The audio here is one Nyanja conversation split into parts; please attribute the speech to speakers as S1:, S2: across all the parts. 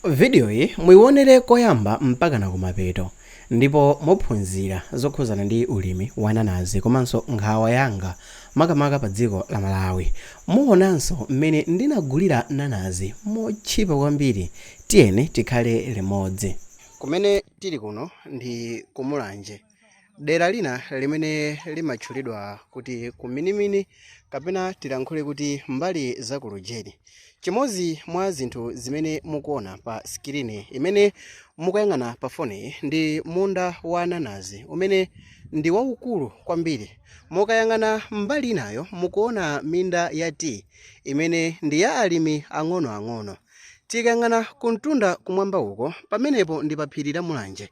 S1: Vidiyoyi muionere koyamba mpakana kumapeto ndipo muphunzira zokhuzana ndi ulimi wa nanazi komanso nkhawa yanga makamaka pa dziko la Malawi. Muonanso mmene ndinagulira nanazi motchipa kwambiri. Tiyeni tikhale limodzi. Kumene tili kuno ndi ku Mulanje, dera lina limene limatchulidwa kuti ku Minimini kapena tilankhule kuti mbali za ku Lujeri. Chimodzi mwa zinthu zimene mukuona pa screen imene mukuyang'ana pa foni ndi munda wa nanazi umene ndi waukulu kwambiri. Mukayang'ana mbali inayo mukuona minda ya tea imene ndi ya alimi ang'onoang'ono. Tikayang'ana kumtunda kumwamba uko, pamenepo ndi pa phiri la Mulanje.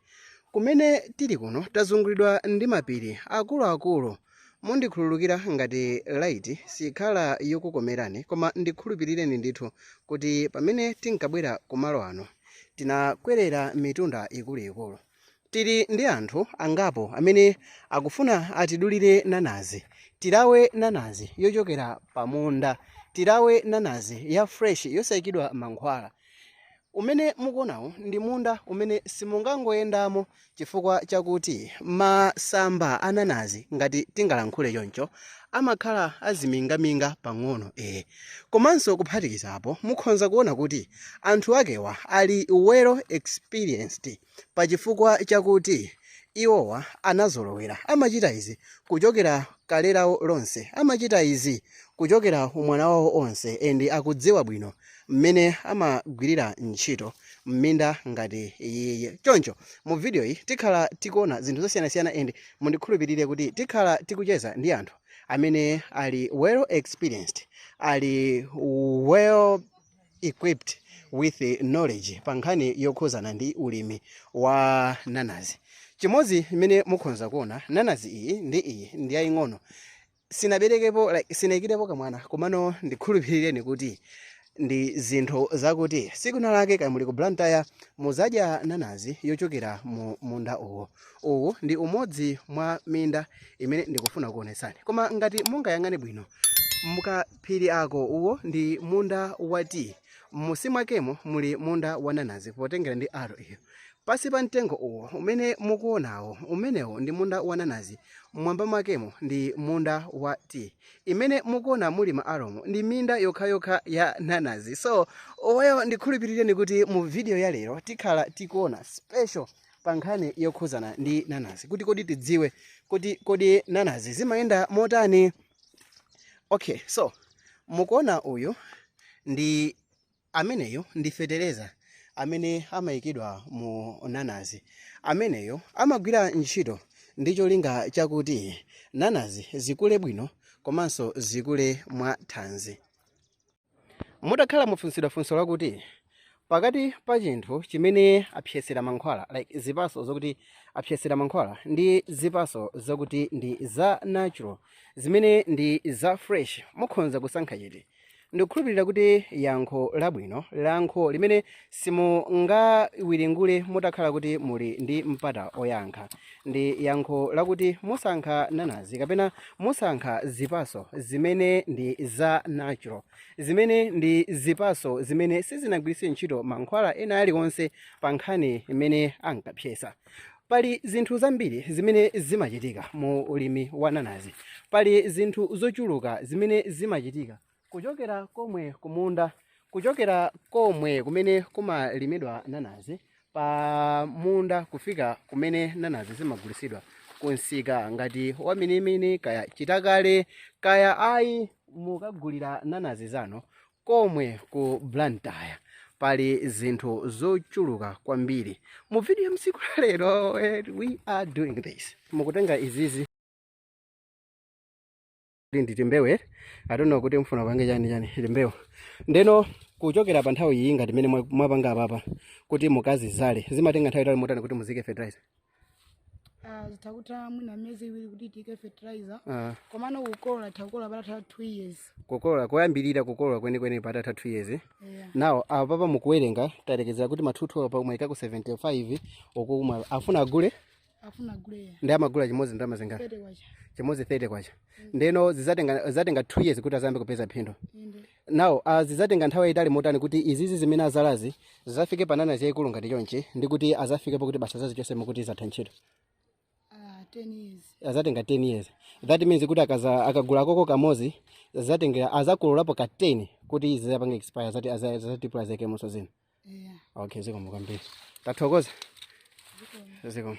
S1: Kumene tili kuno tazungulidwa ndi mapiri akuluakulu. Mundikhululukira ngati light sikhala yokukomerani, koma ndikhulupirireni ndithu kuti pamene tinkabwera kumalo ano tinakwerera mitunda ikuluikulu. Tili ndi anthu angapo amene akufuna atidulire nanazi, tilawe nanazi yochokera pamunda, tilawe nanazi ya fresh yosayikidwa mankhwala. Umene mukuonawu ndi munda umene simungangoyendamo chifukwa chakuti masamba a nanazi, ngati tingalankhule choncho, amakhala azimingaminga pang'ono. Komanso kuphatikizapo mukhonza kuona kuti anthu akewa ali well experienced pachifukwa chakuti iwowa anazolowera, amachita izi kuchokera kale lawo lonse, amachita izi kuchokera umwana wawo onse, and akudziwa bwino mmene amagwirira ntchito mminda ngati iyiyi. Choncho mu video iyi tikhala tikuona zinthu zosiyanasiyana, and mundikhulupirire kuti tikhala tikucheza ndi anthu amene ali well experienced, ali well equipped with knowledge pa nkhani yokhuzana ndi ulimi wa nanazi. Chimodzi imene mukhonza kuona, nanazi iyi ndi iyi ndi yaying'ono, sinaberekepo, like sinayikirepo kamwana, komano ndikhulupirireni kuti ndi zinthu zakuti siku lake kaya muli ku Blantyre muzadya nanazi yochokera mu munda uwo. Uwu ndi umodzi mwa minda imene ndikufuna kuonetsani, koma ngati mungayang'ane bwino mukaphiri ako, uwo ndi munda wa tea, m'musi mwakemo muli munda wa nanazi potengera ndi arrow iyo. Pasi pa mtengo uwo umene mukuonawo, umenewo ndi munda wa nanazi, mmwamba mwakemo ndi munda wa tea. Imene mukuona muli ma arrow mo ndi minda yokhayokha ya nanazi. So oweyo ndikhulupirireni kuti mu video ya lero tikhala tikuona special pa nkhani yokhuzana ndi nanazi, kuti kodi tidziwe kuti kodi nanazi zimayenda motani. Okay, so mukuona uyu ndi ameneyo ndi fetereza amene amayikidwa mu nanazi. Ameneyo amagwira ntchito ndi cholinga chakuti nanazi zikule bwino komanso zikule mwa thanzi. Mutakhala mufunsidwa funso lakuti pakati pa chinthu chimene apyesera mankhwala, like zipaso zokuti apyesera mankhwala, ndi zipaso zokuti ndi za natural zimene ndi za fresh, mukhonza kusankha chiti? Ndikukhulupirira kuti yankho labwino, yankho limene simungawiringule mutakhala kuti muli ndi mpata oyankha, ndi yankho lakuti musankha nanazi kapena musankha zipaso zimene ndi za natural, zimene ndi zipaso zimene sizinagwiritse ntchito mankhwala ena aliwonse pa nkhani imene ankapyesa. Pali zinthu zambiri zimene zimachitika mu ulimi wa nanazi. Pali zinthu zochuluka zimene zimachitika kuchokera komwe kumunda, kuchokera komwe kumene kumalimidwa nanazi pa munda kufika kumene nanazi zimagulitsidwa kunsika ngati waminimini kaya chitakale kaya ayi, mukagulira nanazi zanu komwe ku Blantyre. Pali zinthu zochuluka kwambiri. Mu video ya msiku la lero, we are doing this. Mukutenga izizi ndi timbewu, I don't know kuti mfuna pange chani chani timbewu. Ndeno kuchokera pa nthawi iyi ngati imene mwapanga apapa kuti mukazizale, zimatenga nthawi itali motani kuti muzike fertilizer?
S2: Ah, zitakuta mwina miyezi 2 kuti tiyike fertilizer. Komano kukolola, takukolola patatha 2 years.
S1: Kukolola koyambirira, kukolola kwenikweni patatha 2 years?
S2: Yeah.
S1: Now apapa mukuwerenga, tayerekezera kuti mathuthu apa mwayikako 75, uku afuna agule.
S2: Afuna guleya.
S1: Ndi amagula chimodzi ndalama zingati?
S2: 30 kwacha.
S1: Chimodzi 30 kwacha. Ndeno zizatenga 2 years kuti azayambe kupeza phindu.
S2: Inde.
S1: Now zidzatenga nthawi yayitali motani kuti izizi zimene azalazi zizafike pa nanasi yayikulu ngati chonchi, ndi kuti azafike pakuti basa zazichosemo kuti zatha ntchito?
S2: 10 years.
S1: Azatenga 10 years. That means kuti akagula koko kamodzi, azatengera azakololapo ka 10 kuti izi zizapange expire, azati azatipula zaikemonso zina.
S2: Yeah.
S1: Okay, zikomo kwambiri, tathokoza, zikomo.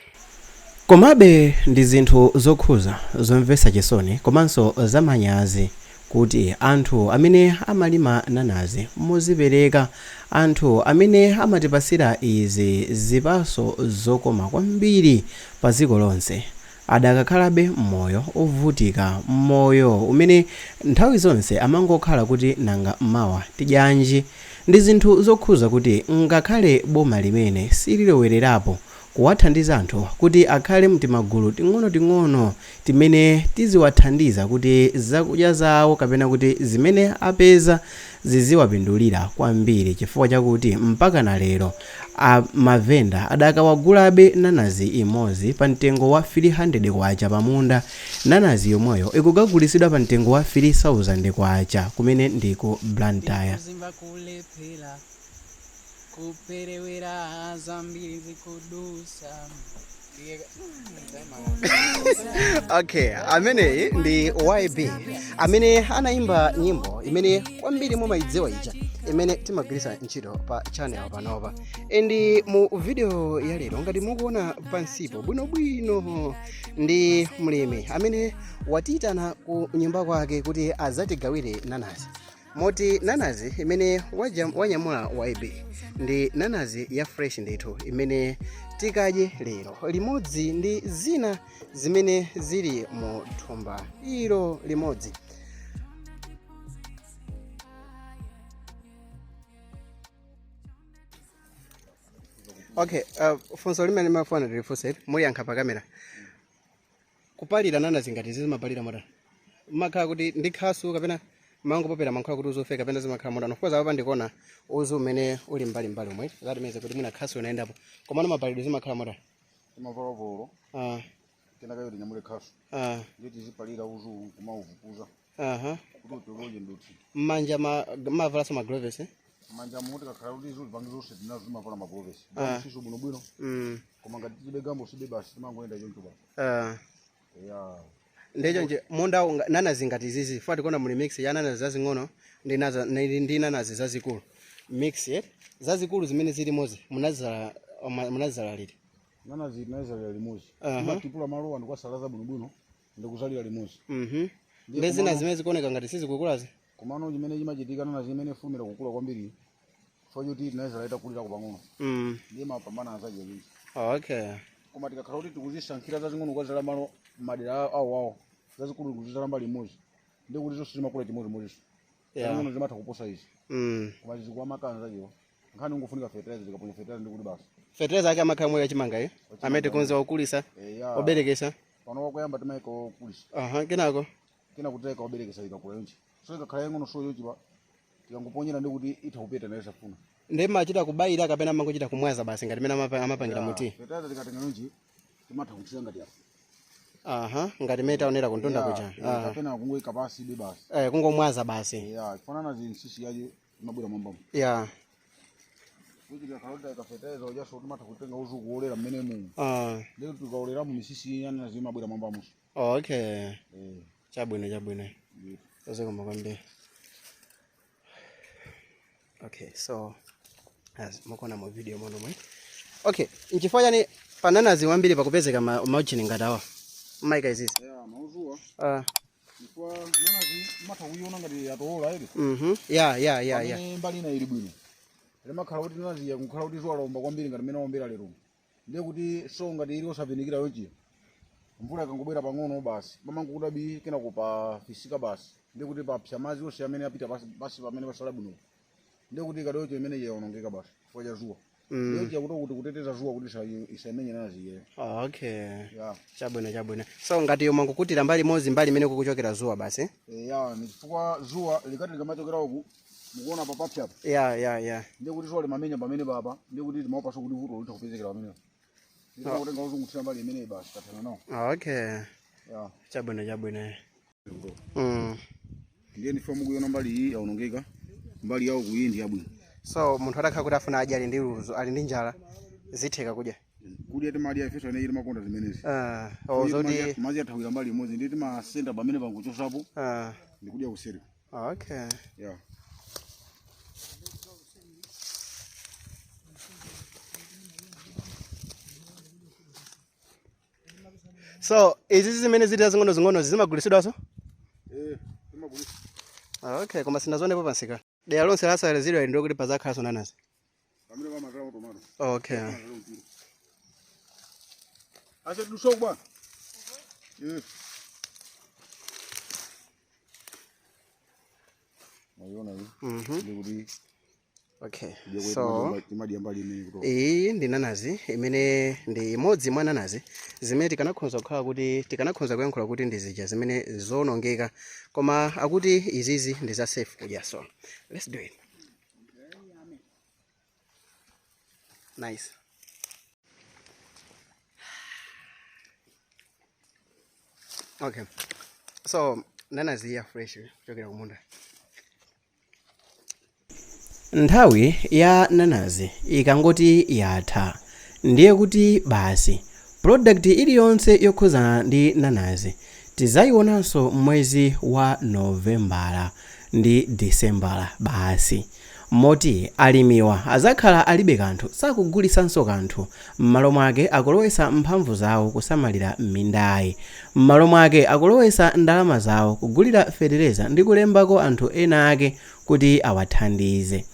S3: Komabe ndi zinthu zokhuza, zomvetsa chisoni komanso zamanyazi kuti anthu amene amalima nanazi mozipereka, anthu amene amatipasira izi zipaso zokoma kwambiri pa dziko lonse, adakakhalabe mmoyo ovutika, mmoyo umene nthawi zonse amangokhala kuti nanga mawa tidyanji. Ndi zinthu zokhuza kuti ngakhale boma limene sililowererapo kuwathandiza anthu kuti akhale mtimagulu ting'onoting'ono timene tiziwathandiza kuti zakudya zawo kapena kuti zimene apeza ziziwapindulira kwambiri, chifukwa chakuti mpaka na lero mavenda adakawagulabe nanazi imodzi pa mtengo wa 300 kwacha pamunda, nanazi yomweyo ikukagulisidwa pa mtengo wa 3000 kwacha kumene ndi ku Blantyre.
S4: Kuzimba, kulephera, kuperewera, zambiri zikudusa.
S1: Okay, ameneyi ndi YB amene anayimba nyimbo imene kwambiri mumayidziwa ija imene timagwiritsa ntchito pa channel panopa. And mu video ya lero, ngati mukuona pansipo bwinobwino, ndi mlimi amene watiyitana ku nyumba kwake kuti azatigawire nanasi, moti nanazi imene wanyamula YB ndi nanazi ya fresh ndithu imene tikadye lero limodzi ndi zina zimene zili mu thumba ilo limodzi. Okay, funso limene limafuna tilifunse, muyankha pa kamera. Kupalira nanazi ngati zimapalira motani? Makhala kuti ndi khasu kapena mangopopera mankhwala kuti uzufe, kapena zimakhala motani? Of course apa ndikuona uzu umene uli mbalimbali omwe, that means kuti mwina khasu unayendapo, komano mapalidwe zimakhala motani?
S5: Timavala ovolo. Kenaka tinyamule khasu. Ndiye tizipalira uzu kumauvukuza kuti upepoje nduti.
S1: Mmanja mavalaso ma gloves, eh?
S5: Manja muti kakhala kuti izu zipangizo zonse tinazo, timavala magloves siso bwinobwino. Koma ngati tilibe gambo sibe, basi timangoyenda choncho basi. Ya.
S1: Ndecho nje munda nanazi ngati zizi fati kuona muli mix ya nanazi zazing'ono ndi nanazi zazikulu mix, eh? Zazikulu zimene zilimozi munazala liti?
S5: Nanazi tinazalira limodzi. Timatipula malowa ndikuwasalaza bwinobwino ndikuzalira limodzi.
S1: Ndi zina zimene zikuoneka ngati sizikukulazi?
S5: Komano chimene chimachitika, nanazi imene ifumira kukula kwambiri chifukwa choti tinazala itakulirako pang'ono. Ndiye mapambana anzaje chonchi. Koma tikakhala kuti tikuzisankhira zazing'ono kukazala malo madera awo awo, zazikulu kuzizala mbali imodzi, ndi kuti zonse zimakula chimodzimodzinso. Zazing'ono zimatha kuposa izi. Koma zikuwamaka anzachewa, nkhani ungofunika fertilizer. Tikaponya fertilizer ndi kuti basi.
S1: Fertilizer ake amakhala moyo yachimanga iyo amene tikonza okulisa?
S5: Ya.
S1: Oberekesa.
S5: Pano wakuyamba timayika okulisa.
S1: Aha, kenako?
S5: Kena kuteka oberekesa ikakula yonchi. So ikakhala yang'ono, so yonchi pa tikangoponyera ndi kuti itha kupeta nayo safuna.
S1: Ndi machita kubayira kapena mangochita kumwaza basi ngati mene amapangira muti?
S5: Fertilizer tikatenga yonchi timatha kuthira ngati apa.
S1: Aha, ngati mene taonera kuntunda kuja.
S5: Kapena kungoyika pasi be basi.
S1: Eh, kungomwaza basi.
S5: Ya, kufanana zinsisi yaje imabwera mwambamo. Kuti tikakhala kuti tayika fertilizer ujaso, timatha kutenga uzu kuolera mmenemu. Lero tikaoleramu misisi yana zimabwera mwambamuso.
S1: Okay. Chabwino, chabwino. Zikomo kwambiri. Okay, so as mukuona mu video muno mwe, okay, nchifukwa chani pananazi wambiri pakupezeka mauchini ngati awa maika izizi?
S5: Ya, mauzuwa chifukwa nanazi matha kuiona ngati yatowola ere.
S1: Ya.
S5: Pamene mbali ina ili bwino, limakhala kuti nanazi yakukhala kuti zuwa laomba kwambiri ngati mmene waombera lero, ndiye kuti so ngati ili osavinikira yonchi, mvula ikangobwera pang'ono basi pamangokuda bi, kenako pafisika basi, ndiye kuti papsa madzi onse amene apita pasi basi. Pamene pasala bwino, ndiye kuti ikadocho imene yaonongeka basi chifukwa cha zuwa. Ndiye chakuti kuti kuteteza zuwa kuti isamenye nazi iyeyo.
S1: Okay. Chabwino, chabwino. So ngati yomwe ngukutira mbali imodzi, mbali imene kukuchokera zuwa basi?
S5: Ya, ni chifukwa zuwa likati likamachokera uku, mukuona papapsa apa.
S1: Ya.
S5: Ndiye kuti zuwa limamenya pamene papa, ndiye kuti limaopanso kuti vuto litha kupezekera pamenepo. Ndikutenga uzunguthira mbali imeneyi basi tathana nawo.
S1: Okay.
S5: Yeah.
S1: Chabwino, chabwino.
S5: Ndiye ndife mukuyona mbali iyi yaonongeka, mbali yawo kuyi ndi yabwino.
S1: So munthu atakhala kuti afuna adye, ali ndi luzo, ali ndi njala, zitheka kudya?
S5: Kudya timadya ifeso ane timakonda zimenezi.
S1: Oh, zoti
S5: Madzi athawira mbali imodzi, ndiye timasenda pamene panguchosapo ndikudya kuseri.
S1: Okay.
S5: Yeah.
S1: So izi zimene zili zing'ono zing'ono zimagulisidwanso?
S5: Eh, timagulisa.
S1: Okay, koma sinazionepo pansika. Dera lonse lasalazidwa ndi kuti pazakhalanso nanasi.
S5: Pamene pamatala tomato.
S1: Okay.
S5: Ase duso bwana. Eh. Mayona iyi. Ndikuti
S1: Okay.
S5: kudya kwetu
S1: So
S5: timadya mbali imene kutoka.
S1: Iyi ndi nanazi imene ndi imodzi mwa nanazi zimene tikanakhoza kukhala kuti tikanakhoza kuyankhula kuti ndi zija zimene zonongeka, koma akuti izizi ndi za safe kudya. So let's do it. Nice. Okay, so nanazi ya fresh kuchokera kumunda.
S3: Nthawi ya nanazi ikangoti yatha, ndiye kuti basi, product iliyonse yokhuzana ndi nanazi tizayionanso mwezi wa Novembala ndi Disembala basi, moti alimiwa azakhala alibe kanthu, sakugulisanso kanthu. M'malo mwake akulowesa mphamvu zawo kusamalira mindayi, m'malo mwake akulowesa ndalama zawo kugulira fetereza ndi kulembako anthu ena ake kuti awathandize.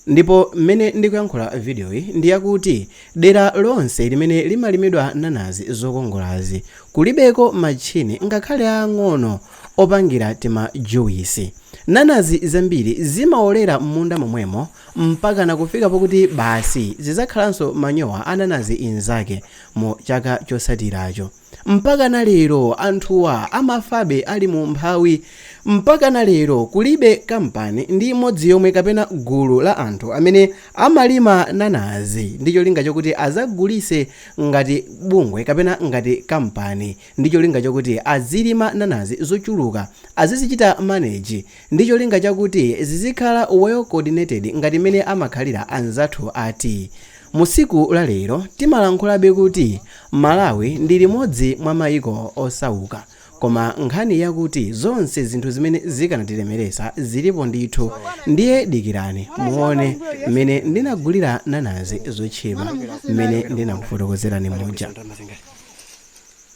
S3: Ndipo mmene ndikuyankhula videoyi ndiyakuti dera lonse limene limalimidwa nanazi zokongolazi kulibeko matchini ngakhale ang'ono opangira tima juice. Nanazi zambiri zimaolera m'munda momwemo mpaka nakufika pokuti basi, zizakhalanso manyowa a nanazi inzake mu chaka chosatiracho. Mpaka na lero anthuwa amafabe ali mu mphawi. Mpaka na lero kulibe kampani ndi imodzi yomwe kapena gulu la anthu amene amalima nanazi ndi cholinga chokuti azagulise ngati bungwe kapena ngati kampani, ndi cholinga chokuti azilima nanazi zochuluka, azizichita manage ndi cholinga chakuti zizikhala well coordinated ngati mmene amakhalira anzathu ati. Musiku la lero timalankhulabe kuti Malawi ndi limodzi mwa mayiko osauka, koma nkhani yakuti zonse zinthu zimene zikanatilemeresa zilipo ndithu. Ndiye dikirani muone mmene ndinagulira nanazi zotchipa mmene ndinakufotokozerani muja.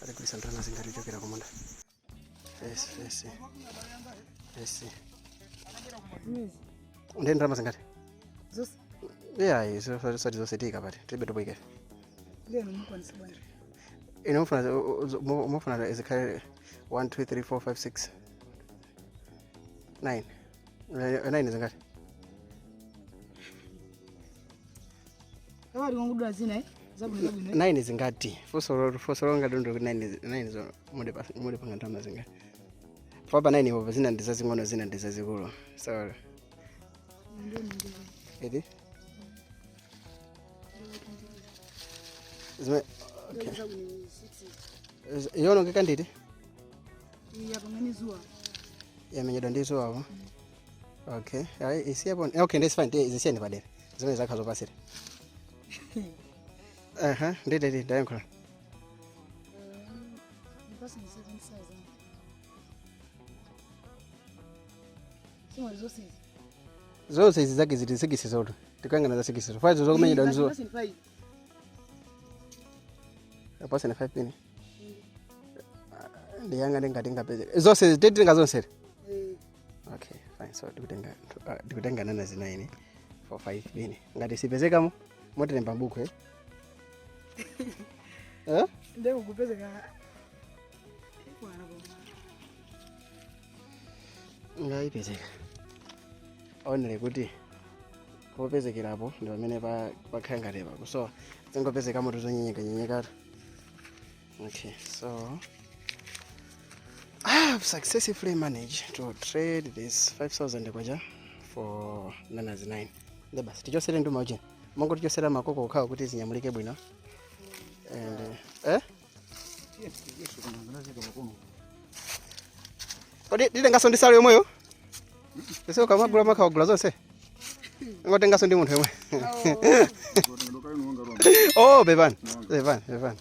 S1: Atigulisa ndalama zingati kuchokera kumunda? Yes, yes. Yes. Ndi ndalama zingati?
S2: Zonse.
S1: Yeah, sati zonse tika pati. Tilibe toboike.
S2: Lero mukwanisa bwanji?
S1: Ine mufuna zikhale 1 2 3 4 5 6 9. 9 zingati?
S2: Kawali wangudwa zina, eh? Zabwino zabwino, eh?
S1: 9 zingati? Funso longa dondo kuti 9 9 zo mude panga ndalama zingati? Papa 9 ipo zina ndi zazing'ono, zina ndi zazikulu. So edi zime, okay.
S2: Zabwino 6.
S1: Yonongeka nditi?
S2: Iya pamene zuwa.
S1: Yamenyedwa ndi zuwa apo. Okay, ayi, isiyepo. Okay, ndisi fine, zisiyeni padera zimene zakhala zopasira. Aha, nditi ndayankhula.
S2: Ndipase ni 7,000. Simwe zonse izi.
S1: Zonse izi zake ziti 6 zoto tikuyang'ana za 6 zo 5 zokumenyedwa ndi zuwa.
S2: Ndipase ni 5.
S1: Apase ni 5 pini ndiyang'ane ngati ngapeze zonse, titenga zonse.
S2: Eh.
S1: Okay, fine. So ndikutenga nanazi 9 for 5 pini. Ngati sipezekamo motilemba mbuku, eh? Eh?
S2: Ndeko kupezeka. Bwana koma.
S1: Ngayipezeka onere kuti popezekerapo ndi pamene pakhala ngati pakusowa, zingopezeka moto zonyenyeka nyenyekatu. Okay, so I have successfully managed to trade this 5000 kwacha for nanazi 9. Nde basi tichosere nduma uche, mongo tichosera makoko okhawa kuti zinyamulike bwino. And eh? Kodi nditengaso ndi salo yomweyo? Ese ukamagula makhawagula zonse? Ngotengaso ndi munthu yomwe. Oh, bebani. Bebani, bebani.